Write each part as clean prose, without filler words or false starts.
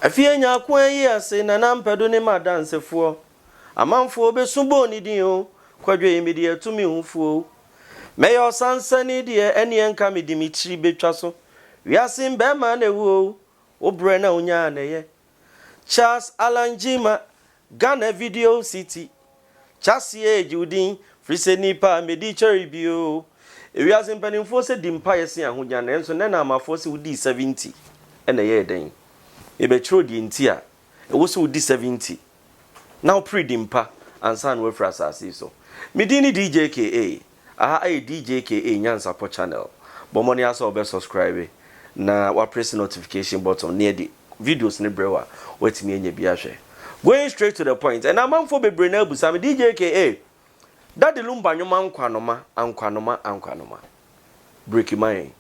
Afie Nyarko ayi ase Nana Mpɛdo ne m'adansefoɔ Amanfoɔ bɛsu bɔ ne din o Kwadwo yi mede atu me ho fo o Mɛyɛ ɔsansani deɛ ɛneɛ nka mede me tiri bɛtwa so Wiase mbɛɛma na ɛwu o Wo brɛ na wonya na ɛyɛ Charles Allan Gyimah Ghana Video City Kyaseɛ gye wo din firi sɛ nipa medi kyɛre bi o Ewiase mpanimfoɔ sɛ di mpaeɛ se ahonya nanso nnɛ na amafoɔ sɛ wodii 70 ɛna ɛyɛɛ dɛn? Mebɛkyerɛ wo deɛ nti a ɛwɔ sɛ wodi 70 na wopere di mpa ansa na woafiri asase yi so. Me din ne DJ KA, aha ɛyɛ DJ KA Nyansapɔ channel. Bɔ mmɔden ara sɛ wobɛ subscribe na woaprese notification button na yɛde videos no brɛ wo a woatumi anya bi ahwɛ. Going straight to the point, ɛnɛ amanfoɔ bebree no abusa me, DJ KA, Daddy Lumba nnwom Ankwanoma, Ankwanoma, Ankwanoma. Break ma yɛn.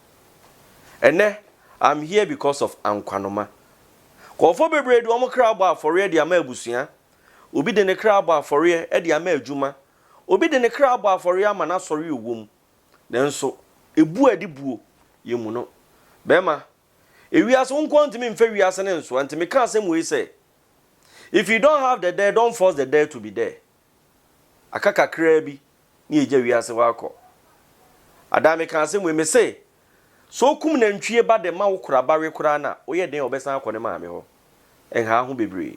Ɛnɛ, I'm here because of Ankwanoma. Nkurɔfoɔ bebree de wɔn kra abɔ afɔreɛ de ama abusua. Obi de ne kra abɔ afɔreɛ de ama adwuma. Obi de ne kra abɔ afɔreɛ ama n'asɔre a ɔwɔ mu. Nanso, ebuo a ɛde buo, yɛmmu no. Bɛrima, ewiase, wo nko ara ntumi mfa wiase no nsoa. Nti meka asɛm wei sɛ, If you don't have the there, don't force the there to be there. Aka kakraa bi na yɛagya wiase hɔ akɔ. Adaa meka asɛm wei, mese, sɛ wokum nantwie ba de ma wo kora ba we koraa no a, woyɛ den a ɔbɛsan akɔ ne maame hɔ. Nhaa ho bebree.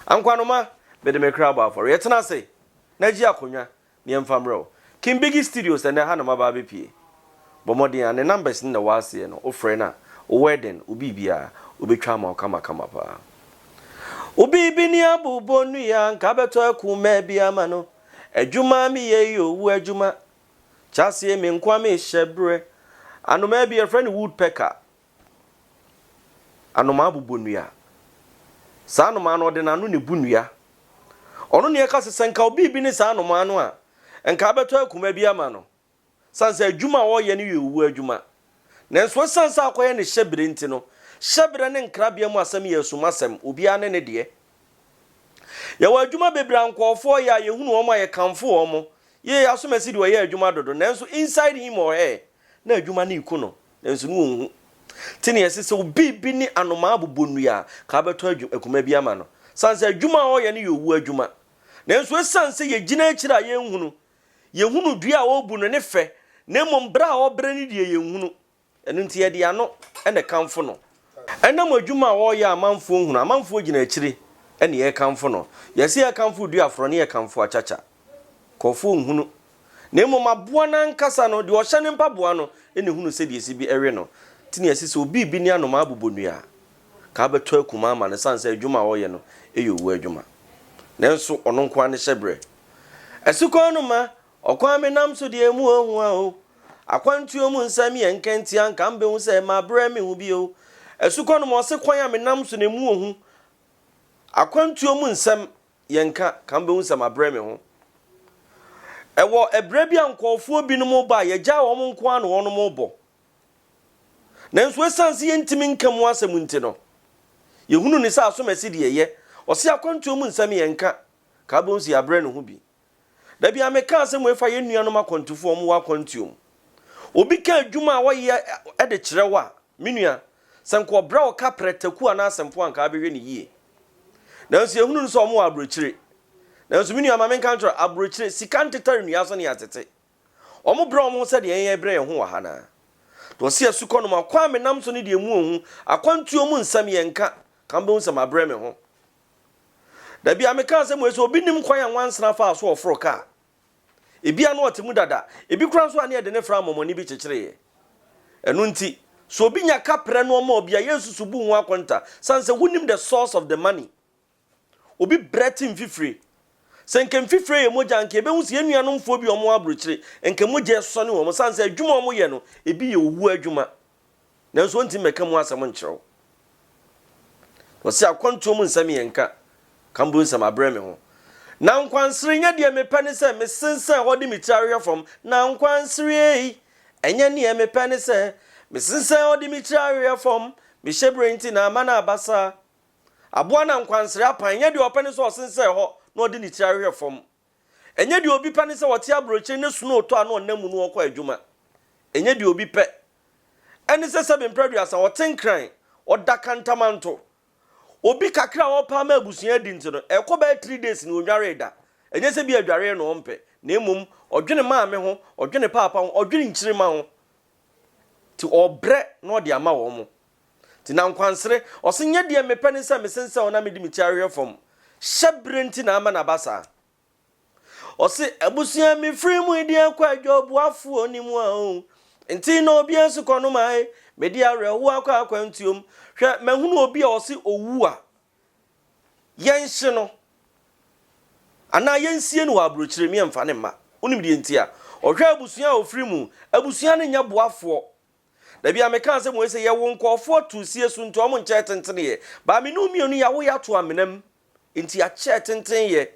Ankwanoma, mede me kra bɔ afɔre. Yɛtena ase na gye akonnwa na yɛmfa mmerɛ wo. King Biggie Studios ɛnnɛ ha na maba abɛpue. Bɔ mmɔden a, ne numbers no na ɛwɔ aseɛ no, wofrɛ no a, wo wedding, wo biribiara, ɔbɛtwa ama wo kamakama paa. Wo biribi ni abobɔ nnua, nka bɛtɔ akumaa bi ama no. Adwuma a meyɛ yi owu adwuma. Kyaseɛ me nkoa mehyɛ berɛ. Anomaa bi yɛfrɛ no woodpecker. Anomaa bobɔ nnua. Saa anomaa no ɔde n'ano na ebu nnua. Ɔno na yɛka sɛ sɛ nka obi bi ne saa anomaa no a, nka abɛtɔ akuma bi ama no. Sane sɛ adwuma a ɔreyɛ no yɛ owu adwuma. Nanso esiane sɛ akɔyɛ ne hyɛberɛ nti no, hyɛberɛ ne nkrabea mu asɛm yɛ asumasɛm, obiara ne ne deɛ. Yɛwɔ adwuma bebree a nkurɔfoɔ yɛ a yɛhunu wɔn a yɛkamfo wɔn. Yei Asomasi deɛ ɔyɛ adwuma dodo, nanso inside him or her, na adwuma no reku no, nanso ne ɔnhu. Nti na yɛse sɛ obi bi ne anomaa bobɔ nnua a, ka wobɛtɔ adwu akuma bi ama no. Sane sɛ adwuma a ɔreyɛ no yɛ owu adwuma. Nanso esiane sɛ yɛgyina akyire a yɛnhunu, yɛhunu dua a ɔrebu no ne fɛ, na mmom berɛ a ɔrebrɛ no deɛ yɛnhunu. Ɛno nti yɛde yɛn ano na ɛkamfo no. Ɛnam adwuma a ɔreyɛ a amanfoɔ nhunu, amanfoɔ gyina akyire na yɛrekamfo no. Yɛse yɛrekamfo Duaforɔ ne yɛkamfo Akyakya. Nkurɔfoɔ nhunu. Na mmom aboa no ankasa no, deɛ ɔhyɛ ne mpaboa no na ɛhunu sɛdeɛ ɛsi bi we no. Nti na yɛse sɛ obi rebi ne anomaa bobɔ nnua a, ka abɛtɔ akumaa ama no ɛsiane sɛ adwuma a ɔreyɛ no yɛ owu adwuma. Nanso ɔno nko ara ne hyɛberɛ. Asukwan no ma Ɔkwan a menam so deɛ emu ɔhua o Akwantuo mu nsɛm yɛ nkantia Nka mobɛhu sɛ mabrɛ me ho bio Asukɔ no ma ɔse kwan a menam so no emu ɔhu Akwantuo mu nsɛm yɛ nka Ka mobɛhu sɛ mabrɛ me ho Ɛwɔ ɛberɛ bi a nkurɔfoɔ binom reba a yɛgyaa wɔn nko ara na wɔnom rebɔ Nanso ɛsiane sɛ yɛntumi nka mu asɛm nti no yɛhunu no sɛ asomasi deɛ ɛyɛ Ɔse akwantuo mu nsɛm yɛ nka Ka wobɛhu sɛ yɛabrɛ ne ho bi Da bi a meka asɛm wei fa yɛn nuanom akwantufo a wɔwɔ akwantuo mu. Obi ka adwuma a ɔyɛ de kyerɛ wo a, me nua, sɛ nka ɔbrɛ wo ka prɛtaku anaa asɛmpo a nka wobɛhwɛ no yie. Nanso yɛhunu no sɛ wɔwɔ aburokyire. Nanso me nua ma menka nkyerɛ wo, aburokyire, sika ntetare nnua so ne yɛatete. Wɔbrɛ wɔn ho sɛdeɛ yɛn yɛbrɛ yɛn ho wɔ ha no ara. Nti ɔse asukɔ nom, akwan a menam so no deɛ emu ɔhu, akwantuo mu nsɛm yɛnka, ka wobɛhu sɛ mabrɛ me ho. Da bi a meka asɛm wei sɛ obi nim kwan a nwansena faa so ɔforo kaa. Ebi a na ɔte mu dada, ebi koraa nso a na yɛde ne fra amɔmɔne bi kyekyereeɛ. Ɛno nti, sɛ obi nya kaprɛ no ɔma obi a, yɛnsusu bu ho akonta, sane sɛ wonim the source of the money. Obi brɛ te mfifire. Sɛ nka mfifire yɛ mogya a, nka yɛbɛhu sɛ yɛn nuanomfoɔ bi a wɔwɔ aburokyire, nka mogya resɔne wɔn, sane sɛ adwuma a wɔyɛ no, ebi yɛ owuo adwuma. Nanso ɔntumi mmɛka mu asɛm nkyerɛ wo. Ɔse akwantuo mu nsɛm yɛ nka, kambo nsɛm abrɛ me ho. Na nkwansere nyɛ deɛ mepɛ ne sɛ mesensɛn hɔ de me tiri ahwehwɛ fam. Na nkwansere ei, ɛnyɛ neɛ mepɛ ne sɛ mesensɛn hɔ de me tiri ahwehwɛ fam. Mehyɛ berɛ nti na ama no aba saa. Aboa na nkwansere apan, nyɛ deɛ ɔpɛ ne sɛ ɔsensɛn hɔ na ɔde ne tiri ahwehwɛ fam. Ɛnyɛ deɛ obi pɛ ne sɛ ɔte aburokyire ne snow tɔ a na ɔnam mu na ɔkɔ adwuma. Ɛnyɛ deɛ obi pɛ. Ɛne sɛ sɛbe mprɛ aduasa ɔte nkran, ɔda kantamanto. Obi kakra a ɔrepɛ ama abusua adi nti no, ɛkɔ bɛyɛ 3 days na ɔnwaree da. Ɛnyɛ sɛ bi adwareɛ na ɔmpɛ, na mmom ɔdwene maame ho, ɔdwene paapa ho, ɔdwene nkyirima ho. Nti ɔbrɛ na ɔde ama wɔn mo. Nti na nkwansere, ɔse nyɛ deɛ mepɛ ne sɛ mesensɛn wo na mede me ti ahwehwɛ fam. Hyɛ berɛ nti na ama n'aba saa. Ɔse abusua mefiri mu di akɔ adwa ɔboafoɔ ni mu a o. Nti na obi nso kɔ no ma e, mede awerɛhoɔ akɔ akwantuom. Hwɛ, mahunu obi a ɔse owu a, yɛnhye no anaa yɛnsie no wɔ aburokyire mi yɛmfa ne mma. Wonim deɛ nti a? Ɔhwɛ abusua a ofiri mu, abusua no nyɛ boafoɔ. Dabi a meka sɛ mo sɛ yɛwo nkɔɔfoɔ to sie so nti ɔmo nkyɛn tenten yɛ. Baame ne mmienu yɛawo yɛato amena mu nti akyɛ tenten yɛ.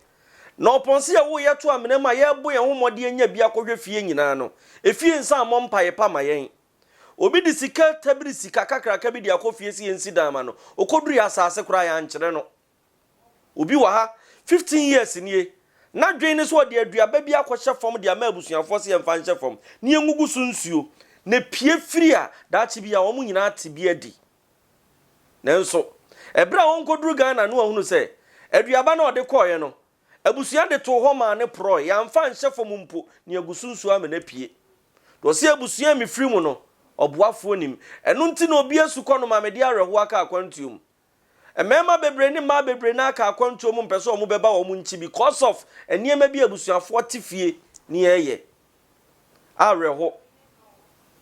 Na ɔpɔn sɛ yɛwo yɛto amena mu a yɛbɔ yɛn ho mmɔden anya bi akɔhwɛ fie nyinaa no, efie nsa mmɔ mpaeɛ pa ma yɛn. Obi de sika tabiri sika kakraka bi de akɔ fie sɛ yɛnsi dan ma no. Okɔduru yɛ asase koraa yɛankyerɛ no. Obi wɔ ha 15 years nie. N'adwene ne so ɔde aduaba bi akɔhyɛ fam de ama abusuafoɔ sɛ yɛmfa nhyɛ fam ne yɛngugu so nsuo na pie firi a daakye bi a wɔn nyinaa te bi adi. Nanso ɛberɛ a wɔnkɔduru Ghana no ahunu sɛ aduaba no a ɔde kɔɔeɛ no, abusua de too hɔ maa ne porɔe, yɛamfa nhyɛ fam mpo ne agu so nsuo ama no apue. Ɔsɛ abusua a mefiri mu no, ɔboafoɔ nim. Ɛno nti na obi asu kɔ no ma mede awerɛhoɔ aka akwantuom. Mmarima bebree ne mmaa bebree na aka akwantuo mu mpɛ sɛ wɔn bɛba wɔn nkyi because of nneɛma bi abusuafoɔ te fie ne yɛyɛ. Awerɛho,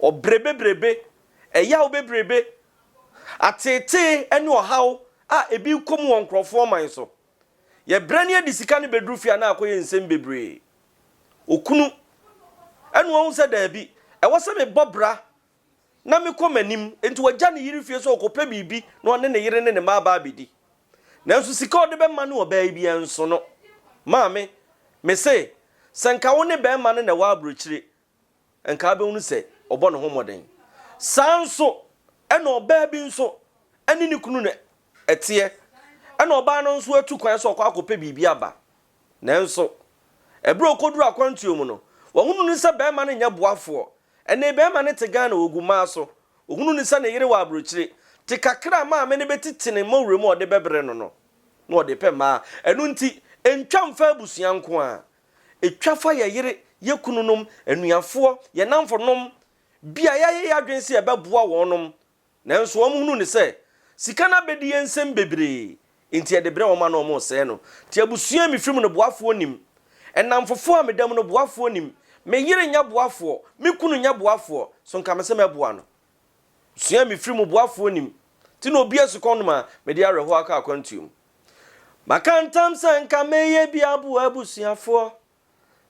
ɔbrɛ bebrebe, ɛyaw bebrebe, ateetee ne ɔhaw a ebi kɔ mu wɔ nkurɔfoɔ man so. Yɛbrɛ ne yɛde sika no bɛduru fie a na akɔyɛ nsɛm bebree. Okunu ɛna wɔn sɛ daabi, ɛwɔ sɛ mebɔ bra na mekɔ m'anim, nti wagya ne yere fie sɛ ɔkɔpɛ biribi na ɔne ne yere ne ne mma aba abɛdi. Nanso sika a ɔde bɛma no ɔbaa yi bi nso no, maame, mese sɛ nka wo ne bɛrima no na ɛwɔ aburokyire, nka abɛhunu sɛ ɔbɔ ne ho mmɔden. Saa nso ɛna ɔbaa bi nso ɛne ne kunu no ɛteɛ, ɛna ɔbaa no nso atu kwan sɛ ɔkɔ akɔpɛ biribi aba. Nanso ɛberɛ a ɔkɔduru akwantuo mu no, wɔhunu no sɛ bɛrima no nyɛ boafoɔ. Ɛnɛ bɛrima no te Ghana, ogu mmaa so. Ohunu no sɛ ne yere wɔ aburokyire. Te kakra a maame no bɛtete ne mmɔwura mu a ɔde bɛbrɛ no na ɔde pɛ mmaa. Ɛno nti, ntwa mfa abusua nko a. Ɛtwa fa yɛ yere, yɛ kununom, anuafoɔ, yɛ namfonom, bi a yɛayɛ yɛ adwene sɛ yɛbɛboa wɔnom. Nanso wɔn hunu ne sɛ sika no abɛdi yɛn nsɛm bebree nti yɛde brɛ wɔn a na wɔn resɛe no. Nti abusua a mefiri mu no boafoɔ nim. Ɛnamfofoɔ a meda mu no boafoɔ nim. Me yere nyɛ boafoɔ, me kunu nyɛ boafoɔ, so nka me sɛ mɛboa no. Abusua a mefiri mu boafoɔ nim. Nti na obi asukɔ nom a mede awerɛhoɔ akɔ akwantuo mu. Maka ntam sɛ nka mɛyɛ bi aboa abusuafoɔ.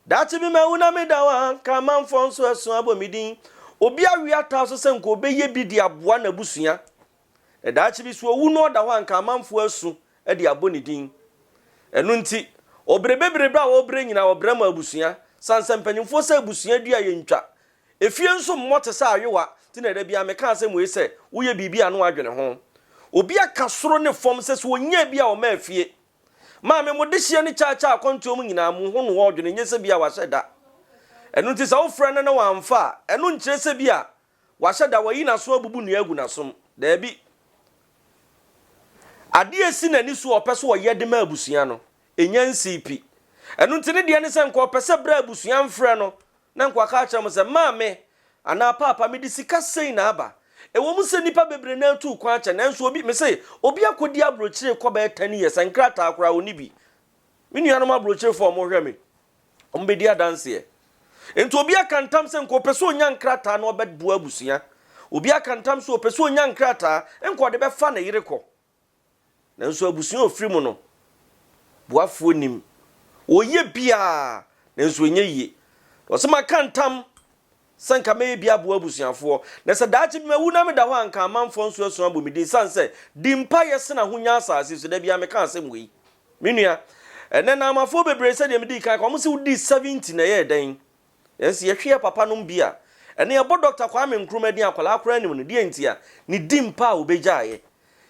Daakye bi mawu na meda hɔ a, nka amanfoɔ nso ɛso abɔ me din. Obi awe ataa so sɛ nka ɔbɛyɛ bi de aboa n'abusua. Na daakye bi so owu na ɔda hɔ a, nka amanfoɔ asu de abɔ ne din. Ɛno nti, ɔbrɛ bebrebe a wɔbrɛ nyinaa ɔbrɛ ma abusua. Sane sɛ mpanyimfoɔ sɛ abusua dua yɛ ntwa. Efie nso mmɔ te sɛ ayowa, nti na ɛda biara meka asɛm wei sɛ woyɛ biribi a na woadwene ho. Obi aka soro ne fam sɛ sɛ ɔnya bi a ɔma afie. Maame, mo dehyeɛ ne kyaakyaa akwantuo mu nyinaa mo ho no ɔdwene, nyɛ sɛ bi a wahyɛ da. Ɛno nti sɛ wofrɛ no na wamfa a, ɛno nkyerɛ sɛ bi a wahyɛ da, wayi n'aso abubu nnua agu n'asom. Daabi. Adeɛ a ɛsi n'ani so a ɔpɛ sɛ ɔyɛ de ma abusua no, ɛnya nsii pi. Ɛno nti ne deɛ ne sɛ nka ɔpɛ sɛ berɛ a abusua mfrɛ no, na nka waka akyerɛ mo sɛ, maame anaa paapa, mede sika sei na aba. Ɛwɔ mu sɛ nnipa bebree na atu kwan akyɛ, nanso obi, mese, obi akɔdi aburokyire kɔ bɛyɛ 10 years, nkrataa koraa ɔnni bi. Me nuanom aburokyirefoɔ a wɔhwɛ me, wɔbɛdi adanseɛ. Nti obi aka ntam sɛ nka ɔpɛ sɛ ɔnya nkrataa na ɔbɛboa abusua. Obi aka ntam sɛ ɔpɛ sɛ ɔnya nkrataa, nka ɔde bɛfa ne yere kɔ. Nanso abusua a ofiri mu no, boafoɔ nim. Ɔyɛ biara, nanso ɛnyɛ yie. Ɔsɛ maka ntam sɛ nka mɛyɛ bi aboa abusuafoɔ. Na sɛ daakye bi mawu na meda hɔ a, nka amanfoɔ nso asu abɔ me din. Sane sɛ, di mpaeɛ sene ahonya asase so. Da biara meka asɛm wei. Me nua, ɛnnɛ Naamafoɔ bebree sɛdeɛ medii kan ka, wɔn se wodii 70 na ɛyɛɛ dɛn? Nanso yɛhwɛ yɛ papa nom bi a, ɛnnɛ yɛbɔ Dɔkta Kwame Nkrumah din a akwadaa koraa nim no. Deɛ ntia? Ne din pa a ɔbɛgyaeɛ.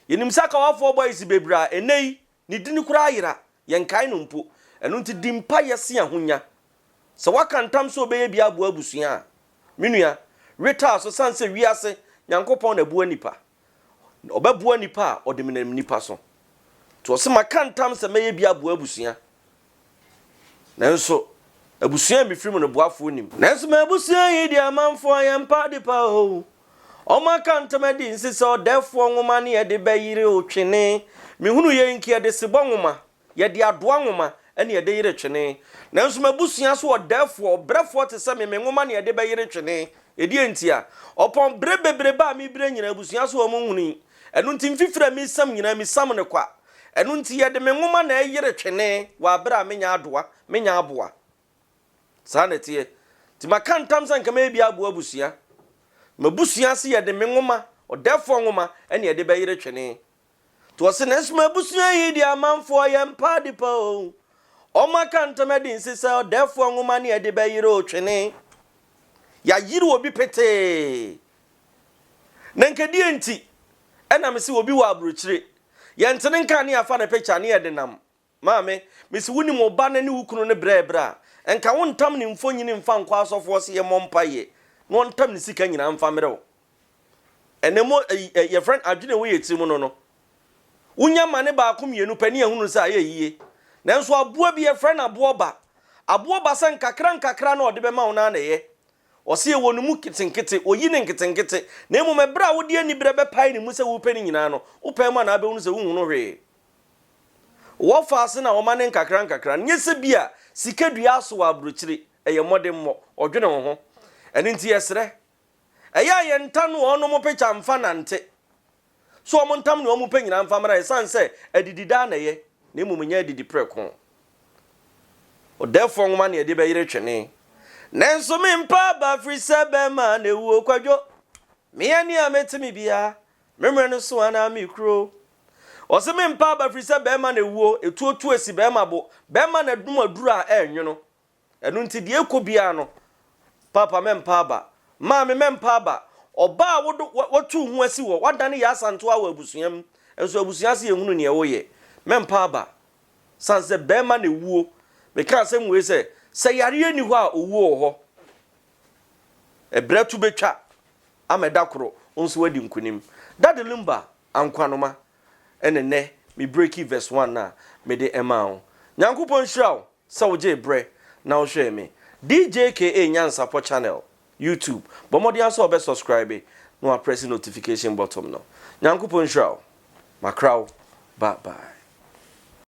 Yɛnim sɛ Akawafoɔ boys bebree a ɛnnɛ yi, ne dini koraa ayera. Yɛnkae no mpo. Ɛno nti di mpaeɛ se ahonya. Sɛ woaka ntam sɛ wobɛyɛ bi aboa abusua a, me nua, we taa so sane sɛ wiase, Nyankopɔn na ɛboa nipa. Ɔbɛboa nipa a ɔde menam nipa so. Nti ɔse maka ntam sɛ mɛyɛ bi aboa abusua. Nanso abusua a mefiri mu no boafoɔ nnim. Nanso m'abusua yi deɛ amanfoɔ yɛmpa ade pa o. Wɔaka ntam adi nse sɛ ɔdɛɛfoɔ nwoma ne yɛde bɛyere otwene. Mehunu yei nka yɛde sebɔ nwoma, yɛde adoa nwoma ne yɛde yere twene. Nanso m'abusua so ɔdɛɛfoɔ, ɔbrɛfoɔ te sɛ me, me nwoma ne yɛde bɛyere twene. Ɛdeɛn ntia? Ɔpɔn berɛ bebrebe a mebrɛ nyinaa abusua so wɔn nhunui. Ɛno nti mfifire a mesam nyinaa mesam no kwa. Ɛno nti yɛde me nwoma na ɛyere twene wɔ aberɛ a menya adoa, menya aboa. Saa na ɛteɛ. Nti maka ntam sɛ nka mɛyɛ bi aboa abusua. M'abusua se yɛde me nwoma, ɔdɛɛfoɔ nwoma, ɛne yɛde bɛyere twene. Nti ɔse nanso m'abusua yi deɛ amanfoɔ yɛ mpa ade pa o. Wɔn aka ntam adi nse sɛ ɔdɛɛfoɔ nwoma ne yɛde bɛyere o twene. Yɛayere obi petee. Na nka deɛ nti ɛna mese obi wɔ abrokyire. Yɛntene nka ne yɛafa ne picture ne yɛde nam. Maame, mese wonim wo ba no ne wo kunu no brɛɛbrɛ a, nka wontam ne mfonyini mfa nkɔ asɔfoɔ se yɛmmɔ mpaeɛ na ɔntam ne sika nyinaa mfa mmerɛ wo. Ɛnɛ mo ɛyi ɛ yɛfrɛ no adwene a ɛwɔ yɛ tirim no no, wonya ma ne baako mmienu pɛ ne yɛhunu sɛ ayɛ yie. Nanso aboa bi yɛfrɛ no aboɔba. Aboɔba sɛ nkakra nkakra na ɔde bɛma wo no ara na ɛyɛ. Ɔse ɛwɔ ne mu nketenkete, ɔyi no nketenkete, na mmom ɛberɛ a wode aniberɛ bɛpae ne mu sɛ worepɛ ne nyinaa no, wopae mu a na wobɛhunu sɛ wonhunu hwee. Wɔfa ase na wɔma no nkakrankakra. Nyɛ sɛ bi a sika dua aso wɔ aburokyire, ɛyɛ mmɔdemmɔ, ɔdwene wo ho. Ɛno nti yɛsrɛ, ɛyɛ a yɛnta no wɔnom pekya mfa nante. So wɔn ntam nea wɔpɛ nyinaa mfa mmra ɛsiane sɛ adidi daa na ɛyɛ, na mmom nyɛ adidi prɛko. Ɔdɛɛfoɔ nwoma na yɛde bɛyere twene. Nanso mempa aba firi sɛ bɛrima na ɛwuo kwadwo. Me ani a mete me biara, me mmerɛ no so anaa me kuro. Ɔse mempa aba firi sɛ bɛrima na ɛwuo, ɛtuo tuo si bɛrima bo, bɛrima na ɛdom aduro a ɛrenwono. Ɛno nti deɛ ɛkɔ biara no, Paapa mɛmpa aba, Maame mɛmpa aba, ɔbaa a wode watu wo ho asi hɔ, woadane yɛn asantoa wɔ abusua mu, nso abusua ase yɛnhunu neɛ woyɛ, mɛmpa aba. Sane sɛ bɛrima na ɛwuo. Meka asɛm wei sɛ, sɛ yareɛ nni hɔ a owuo wɔ hɔ. Ɛberɛ to bɛtwa ama ɛda koro wo nso woadi nkonim. Daddy Lumba, Ankwanoma, ɛna nnɛ me breaki verse one no a mede maa wo. Nyankopɔn nhyira wo. Sɛ wogyee berɛ na wohwɛɛ me DJKA Nyansapɔ channel YouTube, bɔ mmɔden ara sɛ wobɛ subscribe na waprɛse notification button no. Nyankopɔn nhyira wo. Makra wo. Bye bye.